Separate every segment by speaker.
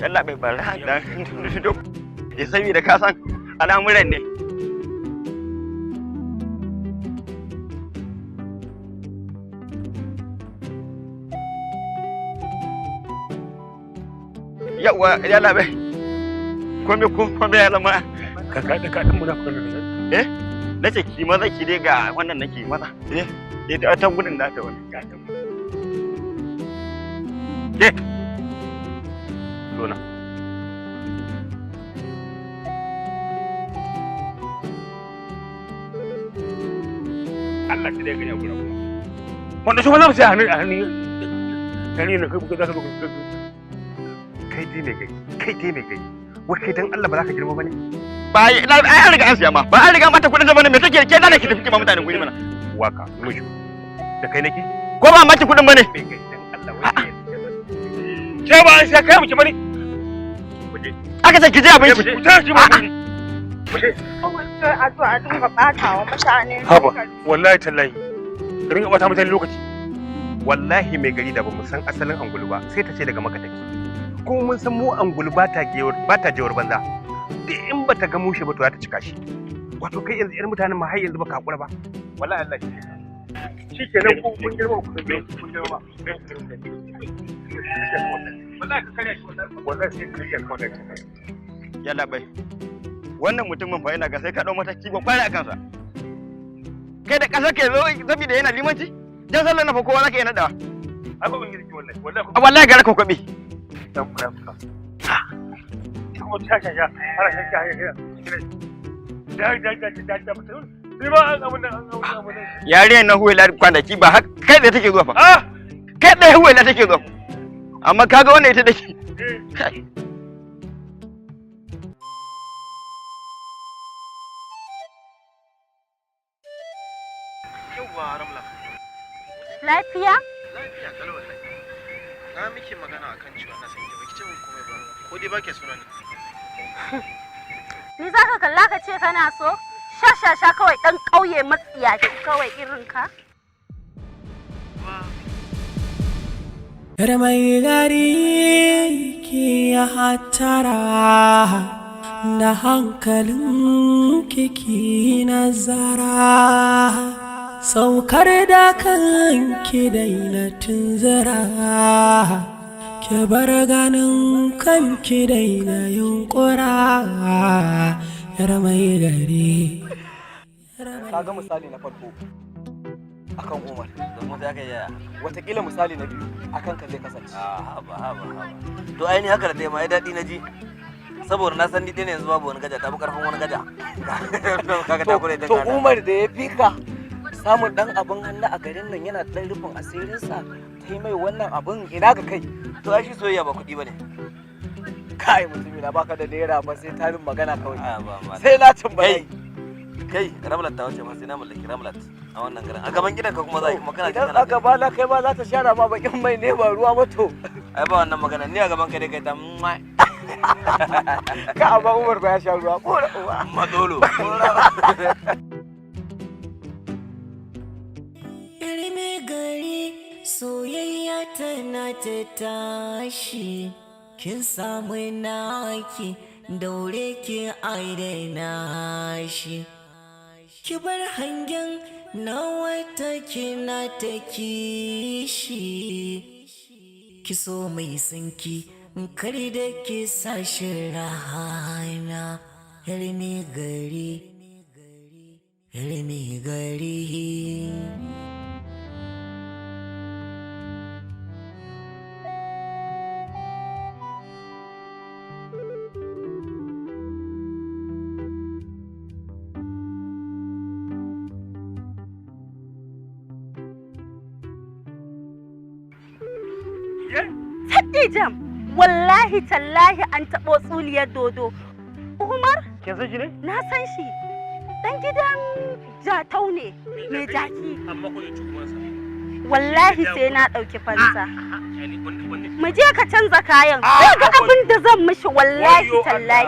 Speaker 1: Yalla bai bara da ya saboda ka san al'amuran ne. Yawa yalla bai. Kome kome ya zama
Speaker 2: ka ka ka dan munafikan nan.
Speaker 1: Eh? Nace ki maza ki dai ga wannan nake maza. Eh, eh ta gudun da ta wannan ga ta.
Speaker 2: Ke. Dona. Allah ki dai gani a gurin. Wanda shi ba za mu sai hannu hannu. Gani ne kai za ka kai dai ne kai kai dai ne kai. Wai kai dan Allah ba za ka girma bane?
Speaker 1: Ba ai an riga an siya ma. Ba an riga mata kudin da bane me take ke da ki tafi kima mutanen guri mana.
Speaker 2: Waka mishi. Da kai nake?
Speaker 1: Ko ba maki kudin bane?
Speaker 2: Kai dan Allah wai ke ba an siya kai mu ki bane.
Speaker 1: Aka ce ki je abinci.
Speaker 2: Ku tashi ba.
Speaker 3: Sai a zo a dinga ɓata wa mutane.
Speaker 2: Haba, wallahi tallahi. Ka dinga ɓata mutane lokaci. Wallahi mai gari da ba mu san asalin angulu ba sai ta ce daga maka take. Kuma mun san mu angulu ba ta gewar ba ta jewar banza. Duk in ba ta ga mushe ba to za ta cika shi. Wato kai yanzu irin mutanen ma har yanzu baka hakura ba. Wallahi Allah shi. Shi kenan ku kun girma ku kun girma. Wallahi ka karya shi wallahi sai karya ka wallahi.
Speaker 1: Yalla bai. Wannan mutumin fa yana ga sai ka dau mataki ba kwari a kansa. Kai da kasar ke zo saboda yana limanci? Dan sallar na fa kowa zaka iya nadawa.
Speaker 2: Ai ba ban girki wallahi. Wallahi
Speaker 1: wallahi gara ka kwabi.
Speaker 2: Dan kura. Kuma ta sha sha ana sha sha sha. Da da da da da mutum. Ni ba an abun nan an abun nan.
Speaker 1: Yariyar na huwela kwanaki ba haka kai da take zuwa fa.
Speaker 2: Ah!
Speaker 1: Kai da huwela take zuwa. Amma kaga wannan ita dake. Kai.
Speaker 4: Yauwa Ramla.
Speaker 3: Lafiya?
Speaker 4: Lafiya kalau wallahi. Na miki magana akan cewa na san ki baki ce min komai ba. Ko dai baki suna ne.
Speaker 3: Ni za ka kalla ka ce kana so? Sha sha sha kawai ɗan ƙauye matsiyaci kawai irin ka.
Speaker 5: Yar mai gari ki hattara da hankalin kiki nazara saukar da kanki daina tunzura ki bar ganin kanki daina yunkura yar mai gari.
Speaker 6: Ka ga misali na farko akan Umar
Speaker 7: Domin za ka yaya.
Speaker 6: Watakila misali na biyu akan ka zai kasance.
Speaker 7: Haba haba haba. To ai ni haka da taima ai daɗi na ji. Saboda na san ni ɗaya ne yanzu babu wani gaja ta fi ƙarfin wani gaja. Kaga ta kure ta
Speaker 6: To Umar da ya fi ka samun ɗan abin hannu a garin nan yana ɗan rufin asirinsa ta yi mai wannan abin ina ga kai.
Speaker 7: To ai shi soyayya ba kuɗi ba ne.
Speaker 6: Kai mutumi na baka da naira ba sai tarin magana kawai. Sai na tambaye.
Speaker 7: Kai Ramlat ta wuce ma sai na mallaki Ramlat a wannan garin. A gaban gidanka kuma za kuma kana
Speaker 6: idan aka bala kai ma za ta share ma bakin mai ne ba ruwa ba to.
Speaker 7: Ai ba wannan magana ni a gaban kai dai kai ta
Speaker 6: Ka amma Umar ba ya sha ruwa ko
Speaker 7: Madolo.
Speaker 8: Irme gari soyayya tana ta tashi kin samu naki daure ki aidana shi. Ki bar hangen na wata kina ta kishi ki so mai sanki kar da ki sashi rana Irme gari Irme gari.
Speaker 3: Jam, wallahi tallahi an taɓo tsuliyar dodo. Umar?
Speaker 2: Kin san shi ne?
Speaker 3: Na san shi. Dan gidan Jatau ne, mai jaki.
Speaker 2: Amma ko ci uwansa.
Speaker 3: Wallahi sai na ɗauki fansa. Mu je ka canza kayan. Sai ga abin da zan mishi wallahi tallahi.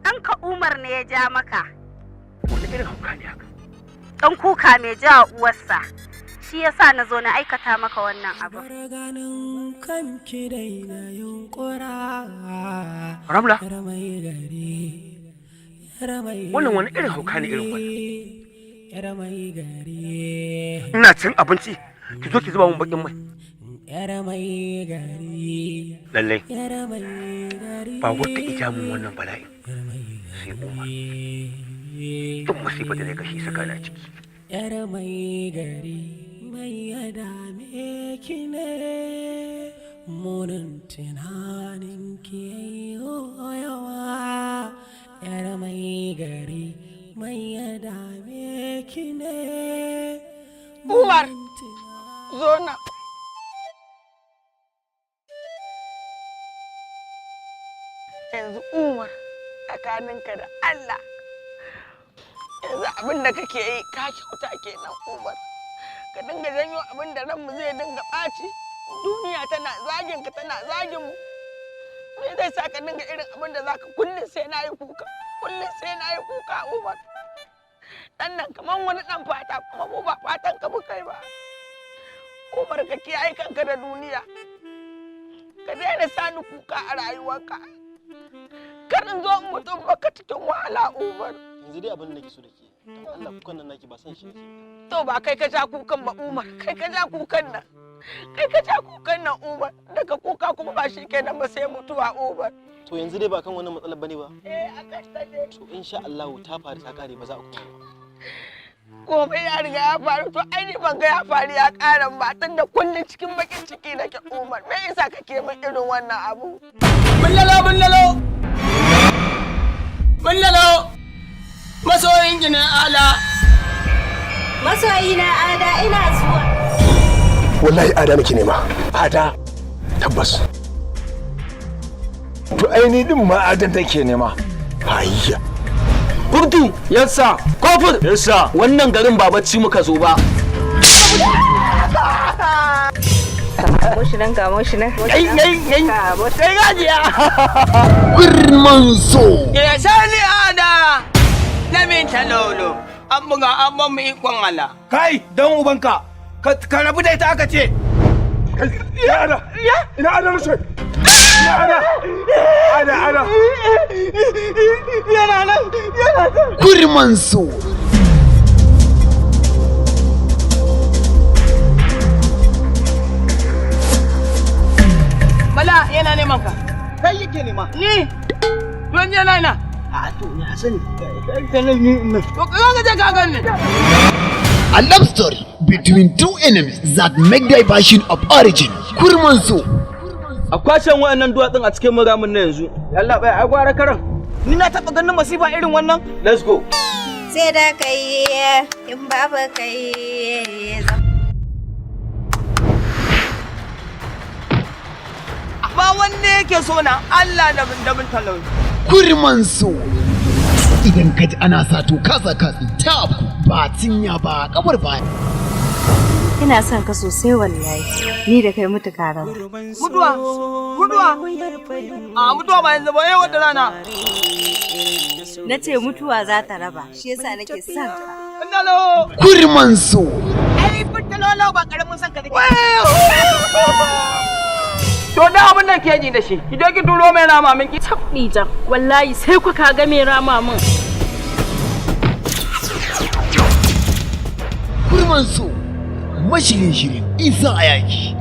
Speaker 3: Ɗanka Umar ne ya ja maka.
Speaker 2: Wani irin hauka ne haka?
Speaker 3: Ɗan kuka mai ja uwarsa. Shi yasa na zo na aikata maka wannan abu.
Speaker 5: Ganin kanki daina yunkura.
Speaker 2: Ramla?
Speaker 5: Yar mai gari. Yar mai
Speaker 2: Wannan wani irin hauka ne irin wannan?
Speaker 5: Yar mai gari.
Speaker 2: Ina cin abinci, ki zo ki zuba mun bakin mai.
Speaker 5: Yar mai gari.
Speaker 2: Lallai,
Speaker 5: Yar mai gari.
Speaker 2: ba wata ija mun wannan bala'in. Sai Umar. Duk masifar da na kashi saka na ciki.
Speaker 5: Yar mai gari mai ya dame ki ne munin tunanin ki yayyo yawa. Yar mai gari mai ya dame ki ne.
Speaker 9: Umar, zo na. Yanzu Umar, tsakaninka da Allah. Yanzu abin da kake yi ka kyauta kenan Umar. Ka dinga janyo abin da ranmu zai dinga ɓaci. Duniya tana zagin ka tana zagin mu. Me zai sa ka dinga irin abin da zaka kullum sai na yi kuka. Kullum sai na yi kuka Umar. Dan nan kaman wani dan fata kuma mu ba fatan ka muka yi ba. Umar ka kiyaye kanka da duniya. Ka daina sani kuka a rayuwarka. Kar in zo in mutum baka cikin wahala Umar.
Speaker 4: Yanzu dai abin da nake so da ke, dan Allah kukan nan naki ba san shi nake.
Speaker 9: To ba kai ka ja kukan ba Umar, kai ka ja kukan nan. Kai ka ja kukan nan Umar, daga kuka kuma ba shi kenan ba sai mutuwa Umar.
Speaker 4: To yanzu dai ba kan wannan matsalar bane ba.
Speaker 9: Eh akan ta ne.
Speaker 4: To insha Allah ta faru ta kare ba za a koma ba.
Speaker 9: Komai ya riga ya faru to ai ni ban ga ya faru ya ƙaran ba tunda kullum cikin bakin ciki nake Umar. Me yasa kake min irin wannan abu?
Speaker 10: Bullalo bullalo. Bullalo. Masoyin ki ne ala.
Speaker 3: Masoyina Ada ina zuwa.
Speaker 11: Wallahi ada nake nema. Ada tabbas. To ai ni din ma adan take nema. Hayya.
Speaker 6: Kurtu, yassa, kofur, yassa. Wannan garin ba bacci muka zo ba.
Speaker 12: Kamo shi nan, kamo shi nan.
Speaker 10: Yai yai yai. Sai gajiya.
Speaker 11: Girman so.
Speaker 10: Ya sani ada. Na min talolo. An buga an ban mu ikon Allah.
Speaker 13: Kai, don ubanka, ka rabu da ita aka ce.
Speaker 11: Ina ada. Ina ada na ce. Ina ada. Ada ada.
Speaker 10: Yana nan, yana nan.
Speaker 11: Kurman so.
Speaker 10: Bala yana neman ka.
Speaker 6: Kai yake nema.
Speaker 10: Ni. Don yana ina.
Speaker 6: A to na sani. Kai nan ni ina.
Speaker 10: To ka zo ka je ka gani.
Speaker 11: A love story between two enemies that make diversion of origin. Kurman so.
Speaker 6: A kwashen wayannan duwatsun a cikin muramin na yanzu. Yalla bai ai gwara karan. Ni na taba ganin masifa irin wannan. Let's go.
Speaker 12: Sai da kai in babu kai.
Speaker 10: Ba wanne yake so na Allah da bin da bin talolo.
Speaker 11: Kurman so. Idan ka ji ana sato kasa katsi ta afku ba cinya ba kamar ba.
Speaker 12: Ina son ka sosai wallahi. Ni da kai mutu ka raba.
Speaker 10: Mutuwa, mutuwa. A mutuwa ba yanzu ba yau wata rana.
Speaker 12: Na ce mutuwa za ta raba, shi yasa nake son ka.
Speaker 11: Kurman So.
Speaker 10: Ai fitalolo ba karamin son ka nake. To da abin da ke ji da shi, ki je ki turo mai rama min ki.
Speaker 14: Tabdija, wallahi sai ku ka ga mai rama min.
Speaker 11: Kurman So. Mashirin shirin Isa Ayaki.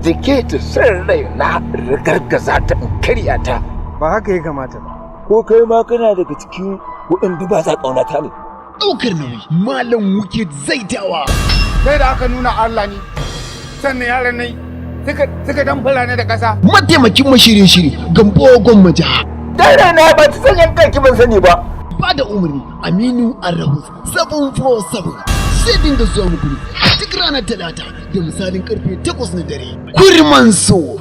Speaker 15: Jike ta san rai na ragargaza ta in karya ta.
Speaker 16: Ba haka ya kamata ba.
Speaker 15: Ko kai ma kana daga cikin waɗanda ba sa ƙaunata ne.
Speaker 11: Ɗaukar nauyi Malam Wukid Zaitawa.
Speaker 16: Sai da aka nuna Allah ne, sannan yaran nai suka damfara ne da ƙasa.
Speaker 11: Mataimakin mashirin shiri Gambo Gwammaja.
Speaker 15: Dare na ba ta san yankan ki ban sani ba.
Speaker 11: Ba da umarni Aminu Arahus 747. Sai dinga zuwa muku ne a duk ranar Talata da misalin karfe 8 na dare. Kurman So.